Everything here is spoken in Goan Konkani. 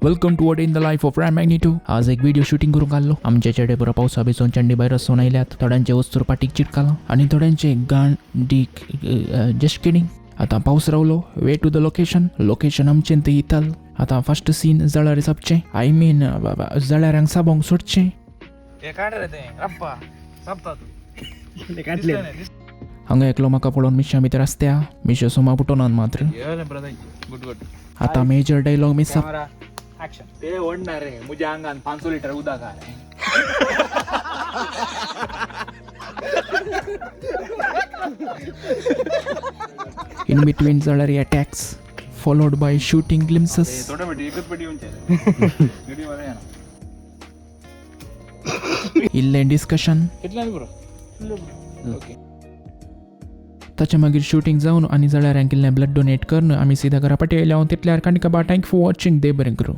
Welcome to a day in the life of Ram Magneto. आज एक व्हिडिओ शूटिंग करूंक आसलो. आमचे चेडे पुरो पावसा भिजोवन चंडी भायर वचून आयल्यात. थोड्यांचे वस्तूर पाटीक चिटकाला आनी थोड्यांचे गाण डीक. Just kidding. आतां पावस रावलो. Way to the location. Location आमचें थंय इताल. आतां फर्स्ट सीन जळार सापचें, I mean जळारांक साबोंक सोडचें. हे काड रे ते रप्पा सापता तू. हांगा एकलो म्हाका पळोवन मिश्या भितर आसत्या मिश्यो सोमा पुटोनान मात्र. Good good. आतां major dialogue miss. Camera action. ते ओडणार रे, मुझ्या अंगान 500 लिटर उदक आहे. In between जळारी attacks followed by shooting glimpses. थोडे पेटी एकच पेटी येऊन. इल्लें डिस्कशन. कितल्यान पुरो? ओके. ताच्या मागीर शूटिंग जावन आनी जळारांक इल्लें ब्लड डोनेट करून आमी सीधा घरा पाटी आयल्या. हांव तितल्यार कांडिकाबा. Thank for watching. देव बरें करूं.